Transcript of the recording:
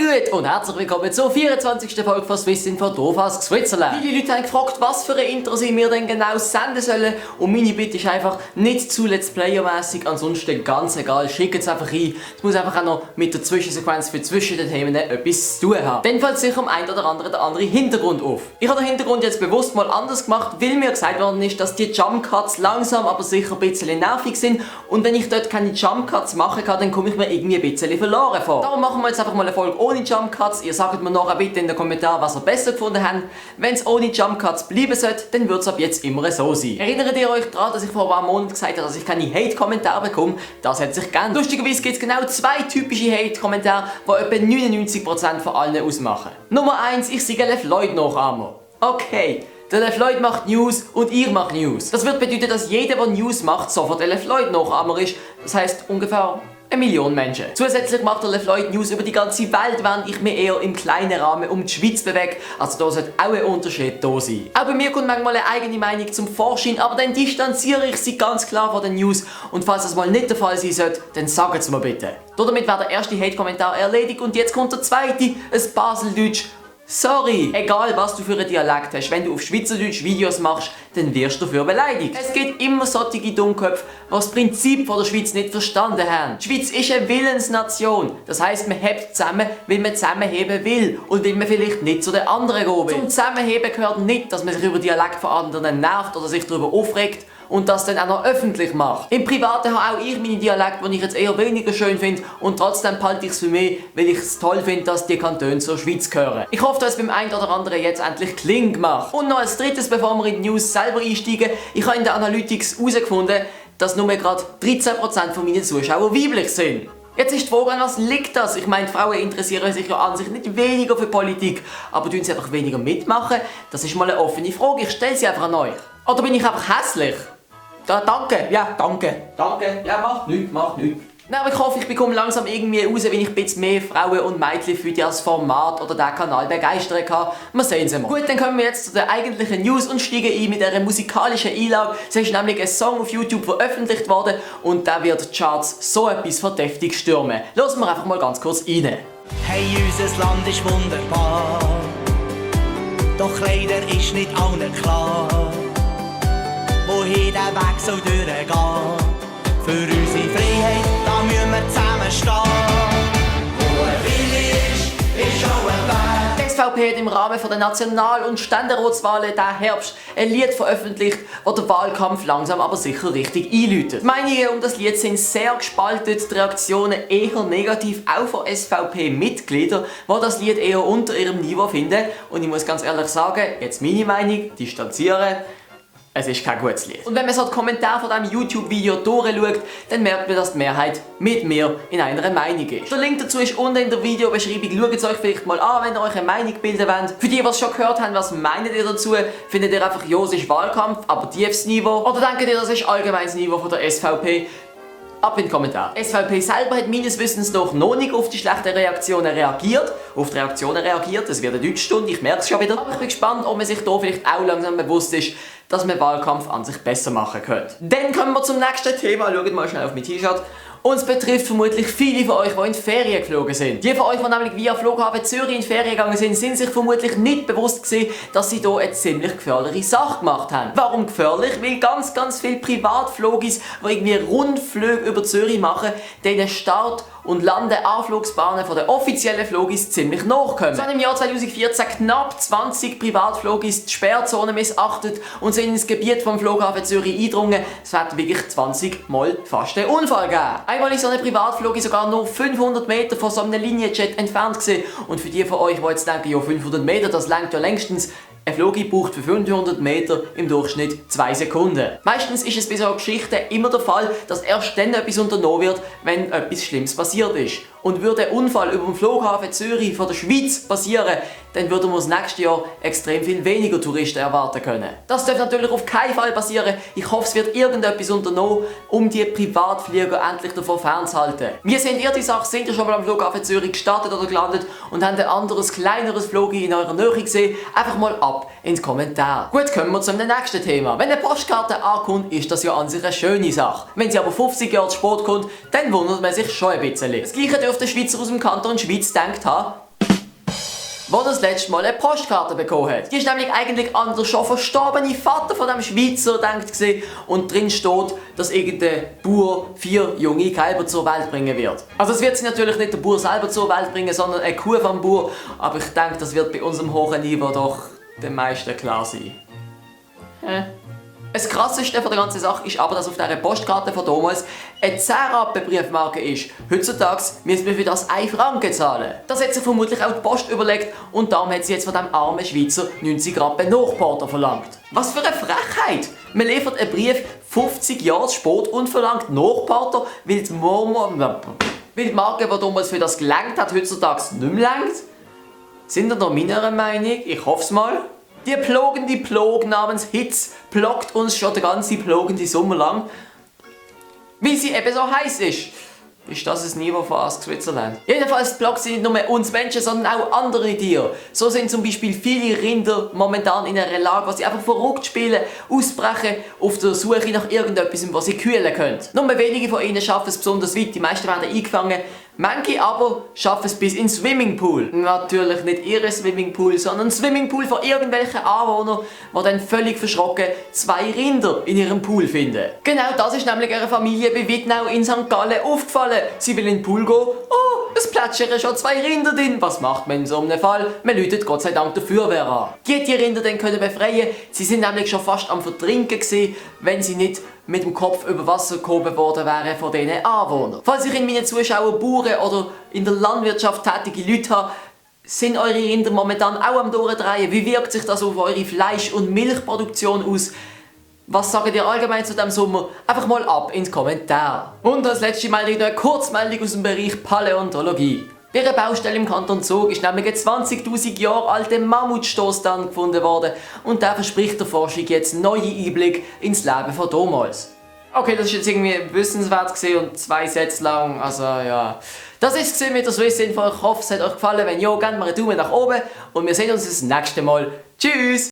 Salut und herzlich willkommen zur 24. Folge von Swissinfo Dofas Switzerland. Viele Leute haben gefragt, was für ein Intro wir denn genau senden sollen, und meine Bitte ist einfach, nicht zu Let's Player-mässig, ansonsten ganz egal, schickt es einfach rein. Es muss einfach auch noch mit der Zwischensequenz für zwischen den Themen etwas zu tun haben. Dann fällt sich um ein oder andere der andere Hintergrund auf. Ich habe den Hintergrund jetzt bewusst mal anders gemacht, weil mir gesagt worden ist, dass die Jump Cuts langsam aber sicher ein bisschen nervig sind, und wenn ich dort keine Jump Cuts machen kann, dann komme ich mir irgendwie ein bisschen verloren vor. Darum machen wir jetzt einfach mal eine Folge ohne Jump Cuts. Ihr sagt mir nachher bitte in den Kommentaren, was ihr besser gefunden habt. Wenn es ohne Jump Cuts bleiben sollte, dann wird es ab jetzt immer so sein. Erinnert ihr euch daran, dass ich vor ein paar Monaten gesagt habe, dass ich keine Hate-Kommentare bekomme? Das hat sich geändert. Lustigerweise gibt es genau zwei typische Hate-Kommentare, die etwa 99% von allen ausmachen. Nummer 1, ich sehe Left Lloyd Nachahmer. Okay. Der Left Lloyd macht News und ihr macht News. Das wird bedeuten, dass jeder, der News macht, sofort der Left Lloyd Nachahmer ist. Das heisst ungefähr 1 Million Menschen. Zusätzlich macht der Left Lloyd News über die ganze Welt, während ich mich eher im kleinen Rahmen um die Schweiz bewege. Also da sollte auch ein Unterschied da sein. Auch bei mir kommt manchmal eine eigene Meinung zum Vorschein, aber dann distanziere ich sie ganz klar von den News. Und falls das mal nicht der Fall sein sollte, dann sagt es mir bitte. Damit wäre der erste Hate-Kommentar erledigt und jetzt kommt der zweite, ein Baseldeutsch. Sorry, egal was du für einen Dialekt hast, wenn du auf Schweizerdeutsch Videos machst, dann wirst du dafür beleidigt. Es gibt immer solche Dummköpfe, die das Prinzip von der Schweiz nicht verstanden haben. Die Schweiz ist eine Willensnation. Das heisst, man hebt zusammen, weil man zusammenheben will und weil man vielleicht nicht zu den anderen gehen will. Zum Zusammenheben gehört nicht, dass man sich über Dialekt von anderen nervt oder sich darüber aufregt und das dann auch noch öffentlich macht. Im Privaten habe auch ich meine Dialekte, die ich jetzt eher weniger schön finde, und trotzdem behalte ich es für mich, weil ich es toll finde, dass die Kantone zur Schweiz gehören. Ich hoffe, dass es beim einen oder anderen jetzt endlich Kling gemacht. Und noch als drittes, bevor wir in die News selber einsteigen, ich habe in der Analytics herausgefunden, dass nur gerade 13% von meinen Zuschauern weiblich sind. Jetzt ist die Frage, an was liegt das? Ich meine, Frauen interessieren sich ja an sich nicht weniger für Politik, aber tun sie einfach weniger mitmachen? Das ist mal eine offene Frage, ich stelle sie einfach an euch. Oder bin ich einfach hässlich? Ja, danke, ja, danke. Danke, ja, macht nichts, macht nichts. Nein, aber ich hoffe, ich bekomme langsam irgendwie raus, wenn ich ein bisschen mehr Frauen und Mädchen für das Format oder diesen Kanal begeistern kann. Wir sehen es mal. Gut, dann kommen wir jetzt zu den eigentlichen News und steigen ein mit einer musikalischen Einlage. Es ist nämlich ein Song auf YouTube veröffentlicht worden und der wird die Charts so etwas verdächtig stürmen. Hören wir einfach mal ganz kurz rein. Hey, unser Land ist wunderbar, doch leider ist nicht allen klar, wohin der Weg soll durchgehen. Für unsere Freiheit, da müssen wir zusammenstehen. Wo ein Wille ist auch ein Weg. Die SVP hat im Rahmen der National- und Ständeratswahlen diesen Herbst ein Lied veröffentlicht, das den Wahlkampf langsam aber sicher richtig einläutet. Die Meinungen um das Lied sind sehr gespalten, die Reaktionen eher negativ, auch von SVP-Mitgliedern, die das Lied eher unter ihrem Niveau finden. Und ich muss ganz ehrlich sagen, jetzt meine Meinung, distanzieren. Es ist kein gutes Lied. Und wenn man so die Kommentare von diesem YouTube-Video durchschaut, dann merkt man, dass die Mehrheit mit mir in einer Meinung ist. Der Link dazu ist unten in der Videobeschreibung. Schaut es euch vielleicht mal an, wenn ihr euch eine Meinung bilden wollt. Für die, die es schon gehört haben, was meint ihr dazu? Findet ihr einfach, ja, es ist Wahlkampf, aber tiefes Niveau? Oder denkt ihr, das ist allgemeines Niveau von der SVP? Ab in den Kommentar. Die SVP selber hat meines Wissens noch nicht auf die schlechten Reaktionen reagiert. Auf die Reaktionen reagiert, das wird eine Deutschstunde, ich merke es schon wieder. Aber ich bin gespannt, ob man sich da vielleicht auch langsam bewusst ist, dass man Wahlkampf an sich besser machen könnte. Dann kommen wir zum nächsten Thema. Schaut mal schnell auf mein T-Shirt. Und es betrifft vermutlich viele von euch, die in die Ferien geflogen sind. Die von euch, die nämlich via Flughafen Zürich in die Ferien gegangen sind, sind sich vermutlich nicht bewusst gewesen, dass sie hier eine ziemlich gefährliche Sache gemacht haben. Warum gefährlich? Weil ganz viele Privatflogis, die irgendwie Rundflüge über Zürich machen, denen Start- und Landeanflugsbahnen von den offiziellen Flogis ziemlich nachkommen. So haben im Jahr 2014 knapp 20 Privatflogis die Sperrzone missachtet und sind ins Gebiet vom Flughafen Zürich eingedrungen. Es hat wirklich 20 Mal fast einen Unfall gegeben. Einmal ist so ein Privatflug sogar nur 500 Meter von so einem Linienjet entfernt gewesen. Und für die von euch, die jetzt denken, ja 500 Meter, das reicht ja längstens. Ein Flug braucht für 500 Meter im Durchschnitt 2 Sekunden. Meistens ist es bei solchen Geschichten immer der Fall, dass erst dann etwas unternommen wird, wenn etwas Schlimmes passiert ist. Und würde ein Unfall über den Flughafen Zürich von der Schweiz passieren, dann würden wir das nächste Jahr extrem viel weniger Touristen erwarten können. Das darf natürlich auf keinen Fall passieren. Ich hoffe, es wird irgendetwas unternommen, um die Privatflieger endlich davon fernzuhalten. Wir sind ihr die Sache, sind ihr schon mal am Flughafen Zürich gestartet oder gelandet und habt ein anderes, kleineres Flogi in eurer Nähe gesehen? Einfach mal ab ins Kommentar. Gut, kommen wir zum nächsten Thema. Wenn eine Postkarte ankommt, ist das ja an sich eine schöne Sache. Wenn sie aber 50 Jahre zu spät kommt, dann wundert man sich schon ein bisschen. Das Gleiche dürfte der Schweizer aus dem Kanton Schweiz gedacht haben. wo das letzte Mal eine Postkarte bekommen hat. Die ist nämlich eigentlich an den schon verstorbenen Vater von dem Schweizer gedacht gewesen und drin steht, dass irgendein Bauer 4 junge Kälber zur Welt bringen wird. Also es wird sie natürlich nicht der Bauer selber zur Welt bringen, sondern eine Kuh vom Bauer, aber ich denke, das wird bei unserem hohen Niveau doch den meisten klar sein. Das Krasseste von der ganzen Sache ist aber, dass auf dieser Postkarte von damals eine 10-Rappen-Briefmarke ist. Heutzutage müssen wir für das 1 Franken zahlen. Das hat sich vermutlich auch die Post überlegt und darum hat sie jetzt von dem armen Schweizer 90 Rappen Nachporto verlangt. Was für eine Frechheit! Man liefert einen Brief 50 Jahre spät und verlangt Nachporto, weil die Marke, die damals für das gelangt hat, heutzutage nicht mehr langt? Sind ihr noch meiner Meinung? Ich hoffe es mal. Die plogende Plog namens Hitze plagt uns schon den ganzen plogenden Sommer lang, weil sie eben so heiß ist. Ist das ein Niveau von Ask Switzerland? Jedenfalls plagt sie nicht nur uns Menschen, sondern auch andere Tiere. So sind zum Beispiel viele Rinder momentan in einer Lage, wo sie einfach verrückt spielen, ausbrechen, auf der Suche nach irgendetwas, was sie kühlen können. Nur wenige von ihnen schaffen es besonders weit, die meisten werden eingefangen. Manche aber schaffen es bis ins Swimmingpool. Natürlich nicht ihre Swimmingpool, sondern ein Swimmingpool von irgendwelchen Anwohnern, die dann völlig verschrocken 2 Rinder in ihrem Pool finden. Genau das ist nämlich einer Familie bei Wittnau in St. Gallen aufgefallen. Sie will in den Pool gehen. Oh, es plätschern schon 2 Rinder drin. Was macht man in so einem Fall? Man läutet Gott sei Dank der Feuerwehr an. Die Rinder dann können befreien. Sie sind nämlich schon fast am Vertrinken gewesen, wenn sie nicht mit dem Kopf über Wasser gehoben worden wären von diesen Anwohnern. Falls ich in meinen Zuschauern Bauern oder in der Landwirtschaft tätige Leute habe, sind eure Rinder momentan auch am Durchdrehen? Wie wirkt sich das auf eure Fleisch- und Milchproduktion aus? Was sagt ihr allgemein zu diesem Sommer? Einfach mal ab ins Kommentar. Und als letzte Meldung noch eine Kurzmeldung aus dem Bereich Paläontologie. Bei einer Baustelle im Kanton Zug ist nämlich ein 20.000 Jahre alter Mammutstoßstangen gefunden worden und der verspricht der Forschung jetzt neue Einblick ins Leben von damals. Okay, das ist jetzt irgendwie wissenswert und 2 Sätze lang, also ja. Das ist es mit der Swiss Info. Ich hoffe, es hat euch gefallen. Wenn ja, gebt mir einen Daumen nach oben und wir sehen uns das nächste Mal. Tschüss!